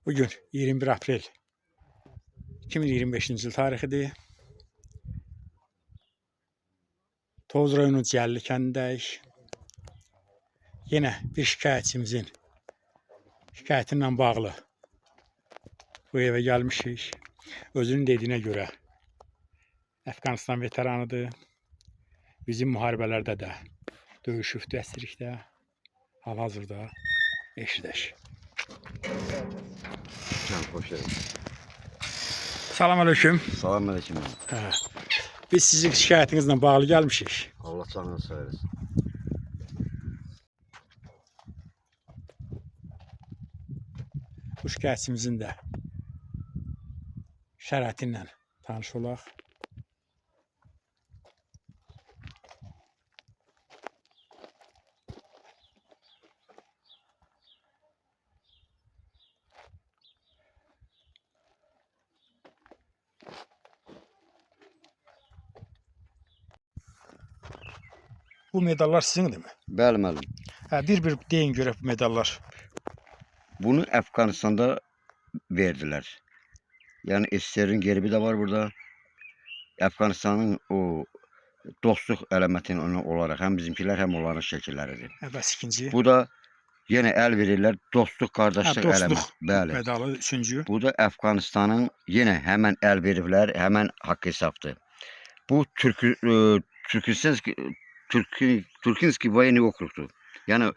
Bugün 21 aprel 2025-ci il tarixidir. Tovuz rayonunun Ciyərli kəndindəyik. Yenə bir şikayətçimizin şikayəti ilə bağlı bu evə gəlmişik. Özünün dediyinə görə Əfqanistan veteranıdır. Bizim müharibələrdə də döyüşübdü əsirlikdə. Hal-hazırda eşidək. Can, xoş geldin. Salam aleyküm. Salam aleyküm. Hə. Biz sizin şikayətinizlə bağlı gəlmişik. Allah canını sağ eləsin. Bu şikayətçimizin də şəraiti ilə tanış olaq. Bu medallar sizindirmi? Bəli müəllim. Hə, bir-bir deyin görək bu medallar. Bunu Əfqanistanda verdilər. Yəni SSR-in gerbi də var burada. Əfqanistanın o dostluq əlamətinin onu olaraq həm bizimkilər, həm onların şəkilləridir. Hə, bəs ikinci. Bu da yenə əl verirlər dostluq, qardaşlıq Hə, dostluq əlaməti. Bəli. Medalı üçüncü. Bu da Əfqanistanın yenə həmən əl veriblər, həmən haqq hesabdır. Bu Türk Türkistanski Türkinski voyenny okrugdur. Yəni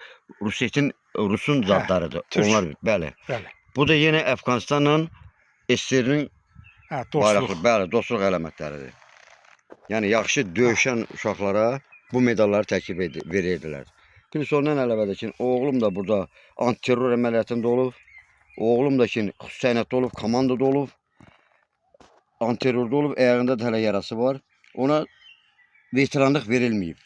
Rusiyetin Rusun Hə, zadlarıdır. Türk. Onlar bəli. Bəli. Bu da yenə Əfqanistanla SSR-nin Hə, dostluq. bayraqlı, bəli, dostluq əlamətləridir. Yəni yaxşı döyüşən uşaqlara bu medalları təklif verirdilər. Plus ondan əlavə də ki, oğlum da burada antiterror əməliyyatında olub. Oğlum da ki, xüsusi təyinatda olub, komandoda olub. Antiterrorda olub, ayağında da hələ yarası var. Ona veteranlıq verilməyib.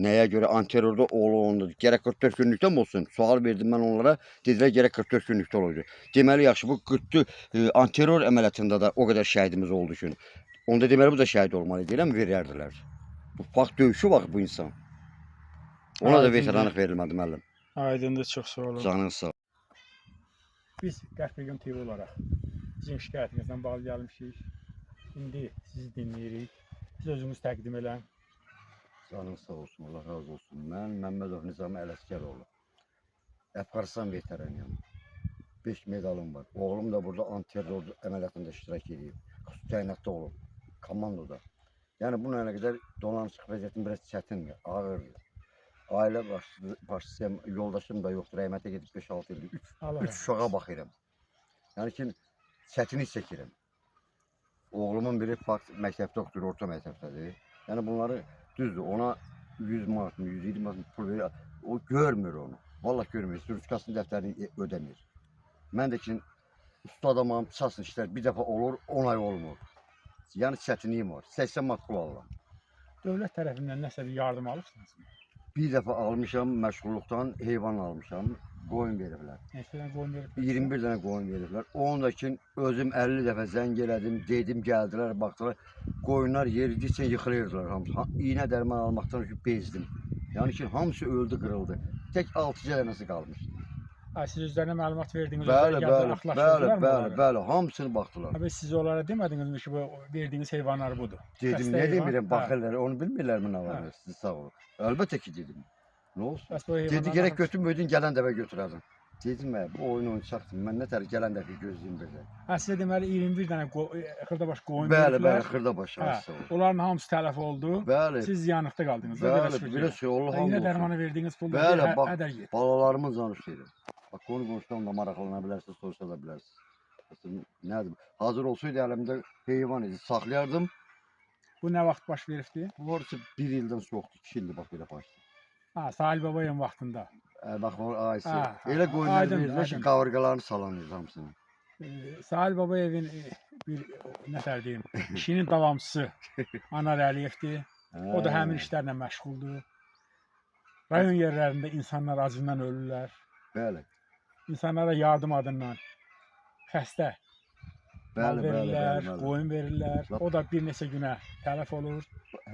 Nəyə görə antiterrorda oğlu onda gərək 44 günlükdə mi olsun? Sual verdim mən onlara. Dedilər gərək 44 günlükdə olacaq. Deməli yaxşı bu 44 antiterror əməliyyatında da o qədər şəhidimiz oldu ki. Onda deməli bu da şəhid olmalı idi, eləmi verərdilər. Bu fakt döyüşü var bu insan. Ona da Aydındır. veteranlıq verilmədi müəllim. Aydındır, çox sağ olun. Canın sağ. Biz Qərb Region TV olaraq sizin şikayətinizlə bağlı gəlmişik. İndi sizi dinləyirik. Siz özünüz təqdim eləyin. Canın sağ olsun, Allah razı olsun. Mən Məmmədov Nizami Ələsgəroğlu. Əfqanistan veteranıyam. 5 medalım var. Oğlum da burada antiterror əməliyyatında iştirak edib. Xüsusi təyinatda olub. Komandoda. Yəni bununla əlaqədar dolanışıq vəziyyətim biraz çətindir, ağırdır. Ailə başçısıyam, yoldaşım da yoxdur. Rəhmətə gedib 5-6 ildir. 3 Allah Üç uşağa baxıram. Yəni ki, çətinlik çəkirəm. Oğlumun biri fakt məktəbdə oxuyur, orta məktəbdədir. Yəni bunları düzdür, ona 100 manat mı, 120 manat mı pul verir. O görmür onu. Vallahi görmür. Ruçkasının dəftərini ödəmir. Mən də ki, usta adamam, çasın işlər bir dəfə olur, 10 ay olmur. Yəni çətinliyim var. 80 manat pul alıram. Dövlət tərəfindən nəsə bir yardım alırsınızmı? Bir dəfə almışam məşğulluqdan, heyvan almışam, qoyun veriblər. Neçə dənə qoyun veriblər? 21 dənə qoyun veriblər. Onun da ki özüm 50 dəfə zəng elədim, dedim, gəldilər, baxdılar. Qoyunlar yeridikcə yıxılırdılar hamısı. İynə dərman almaqdan ki bezdim. Yəni ki hamısı öldü, qırıldı. Tək 6 dənəsi qalmışdı. Ha, siz özlərinə məlumat verdiniz, Bəli, özləri gəldilər, bəli, bəli, axtlaşdırdılar mı bəli, onları? bəli, hamısını baxdılar. Abi siz onlara demədiniz mi ki, bu verdiyiniz heyvanlar budur? Dedim, Xəstə nə heyvan. demirəm, Hə. baxırlar, onu bilmirlərmi nə var? Hə. Siz sağ olun. Əlbəttə ki dedim. Nə olsun? Bəs bu Dedi heyvanların gərək hamısı- götürmöydün, gələn dəfə götürərdim. Dedim, "Mə, bu oyun oyuncaqdır. Mən nə tər gələn dəfə gözləyim belə." Ha, sizə deməli 21 dənə xırdabaş qoyun Bəli, veriblər. bəli, xırdabaş. Hə, Sağ olun. Onların hamısı tələf oldu. Bəli. Siz yanıqda qaldınız. Da, Bəli, belə çıxır belə ki. şey Allah Ha, İynə hamd olsun. dərmanı verdiyiniz pul da Bəli, bax. hədər getdi. Balalarımın canı istəyirəm. Bax, qonu qonşudan da maraqlana bilərsiniz, soruşa da bilərsiniz. Məsələn, nədir? Hazır olsaydı əlimdə heyvan idi, saxlayardım. Bu nə vaxt baş veribdi? Bu hardasa bir ildən çoxdur, 2 ildir bax belə başladı. Ha, Sahil Babayevin vaxtında. Bax, o ayısı. Ha, ha, Elə qoyunlar aydındır, verdilər ki, aydındır. qavırğalarını salanırdı hamısını. Sahil Babayevin bir nə tər deyim, işinin davamçısı Anar Əliyevdir. O da həmin işlərlə məşğuldur. Rayon yerlərində insanlar acından ölürlər. Bəli, İnsanlara yardım adından xəstə mal bəli, bəli, verirlər, bəli, bəli. qoyun verirlər. Lap- O da bir neçə günə tələf olur.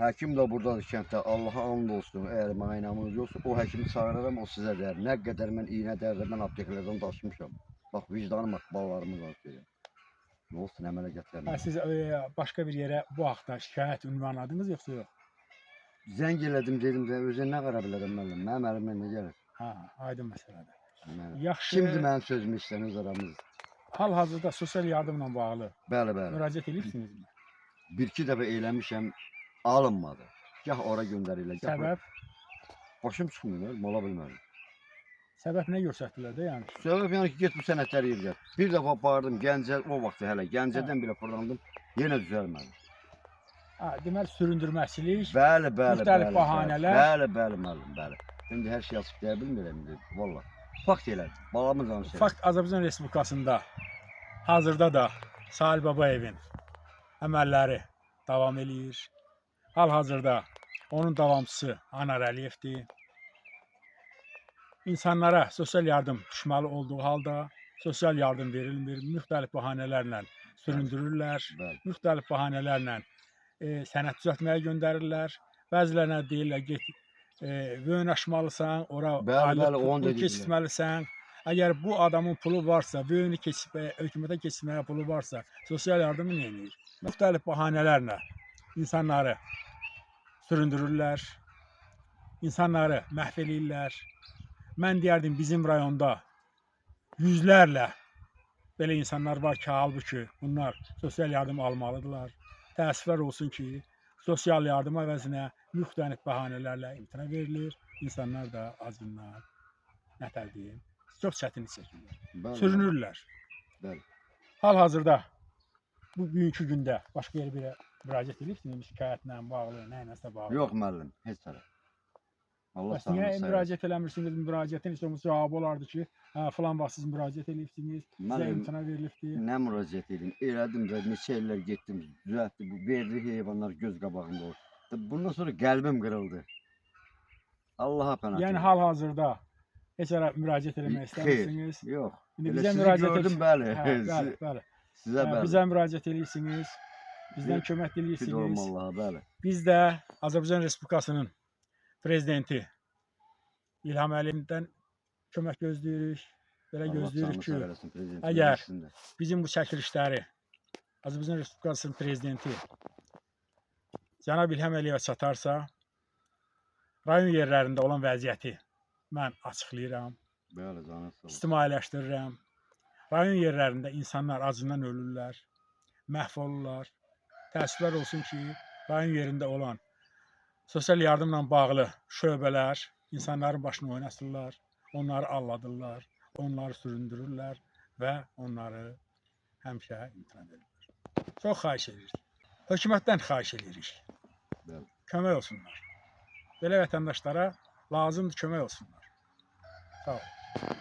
Həkim də buradadır kənddə. Allaha and olsun. Əgər mənə inamınız yoxsa, o həkimi çağıraram, o sizə deyər. Nə qədər mən iynə dərdə, mən apteklərdən daşımışam. Bax vicdanım bax balalarımız var deyirəm. Nə olsun əmələ gətirə Hə, bilmərəm. siz başqa bir yerə bu haqda şikayət ünvanladınız yoxsa yox? Zəng elədim dedim də özə nə qara bilərəm müəllim. Mənim əlimdən nə gəlir? Hə, aydın məsələdir. Mən... Yaxşı. Kimdir mənim sözümü işlən öz aramız? Hal-hazırda sosial yardımla bağlı Bəli, bəli. müraciət edibsinizmi? Bir-iki dəfə eləmişəm, alınmadı. Gah ora göndərirlər, gah bura. Səbəb? Başım çıxmır, müəllim, ola bilmərəm. Səbəb nə göstərdilər də yəni? Səbəb yəni ki, get bu sənədləri yığ gəl. Bir dəfə apardım Gəncə, o vaxtı hələ Gəncədən belə fırlandım, yenə düzəlmədi. Ha, deməli süründürməçilik. Bəli, bəli, Müxtəlif bəli. bəhanələr. Bəli, bəli, müəllim, bəli. İndi hər şey açıq deyə bilmirəm indi, vallah. Fakt elədir. Balamın canı sağ. Fakt Azərbaycan Respublikasında hazırda da Sahil Babayevin əməlləri davam eləyir. Hal-hazırda onun davamçısı Anar Əliyevdir. İnsanlara sosial yardım düşməli olduğu halda sosial yardım verilmir, müxtəlif bəhanələrlə süründürürlər, Bəli. müxtəlif bəhanələrlə sənəd düzəltməyə göndərirlər. Bəzilərinə deyirlər get vöyün aşmalısan, ora Bəli, aylıq bəli, onu pul da dedilər. keçirtməlisən. Əgər bu adamın pulu varsa, vöyünü keçib hökumətə keçirməyə pulu varsa, sosial yardımı nə edir? Müxtəlif bəhanələrlə insanları süründürürlər, insanları məhv eləyirlər. Mən deyərdim bizim rayonda yüzlərlə belə insanlar var ki, halbuki bunlar sosial yardım almalıdırlar. Təəssüflər olsun ki, sosial yardım əvəzinə müxtəlif bəhanələrlə imtina verilir. İnsanlar da acından, nətər deyim, çox çətinlik çəkirlər. Bəli. Sürünürlər. Bəli. Hal-hazırda bu bugünkü gündə başqa yerə bir müraciət edirsiniz şikayətlə bağlı, nə iləsə bağlı? Yox müəllim, heç hələ. Allah Bəs niyə sağlığını sağ müraciət eləmirsiniz? Müraciətin heç olmasa cavabı olardı ki, hə, filan vaxt siz müraciət eləyibsiniz, sizə Müəllim, imtina verilibdir. Nə müraciət edim? Elədim də neçə illər getdim, düzəltdi. Bu verdiyi heyvanlar göz qabağında oldu. Bundan sonra qəlbim qırıldı. Allaha pənah. Yəni verin. hal-hazırda heç yerə müraciət eləmək Xeyr. istəmirsiniz. Yox. İndi Elə bizə sizi müraciət gördüm, bəli. Hə, bəli, bəli. Sizə Hə, bəli. bizə müraciət eləyirsiniz. Bizdən kömək Fid olum diləyirsiniz. Allaha, bəli. Biz də Azərbaycan Respublikasının prezidenti İlham Əliyevdən kömək gözləyirik. Belə Allah gözləyirik canını ki, sağ eləsin prezidentimiz əgər sizin də. bizim bu çəkilişləri Azərbaycan Respublikasının prezidenti cənab İlham Əliyevə çatarsa, rayon yerlərində olan vəziyyəti mən açıqlayıram, Bəli, canı sağ olsun. ictimailəşdirirəm. Rayon yerlərində insanlar acından ölürlər, məhv olurlar. Təəssüflər olsun ki, rayon yerində olan sosial yardımla bağlı şöbələr insanların başını oynatırlar, onları aldadırlar, onları süründürürlər və onları həmişə imtina edirlər. Çox xahiş edirik. Hökumətdən xahiş edirik. Bəli. Kömək olsunlar. Belə vətəndaşlara lazımdır kömək olsunlar. Sağ olun.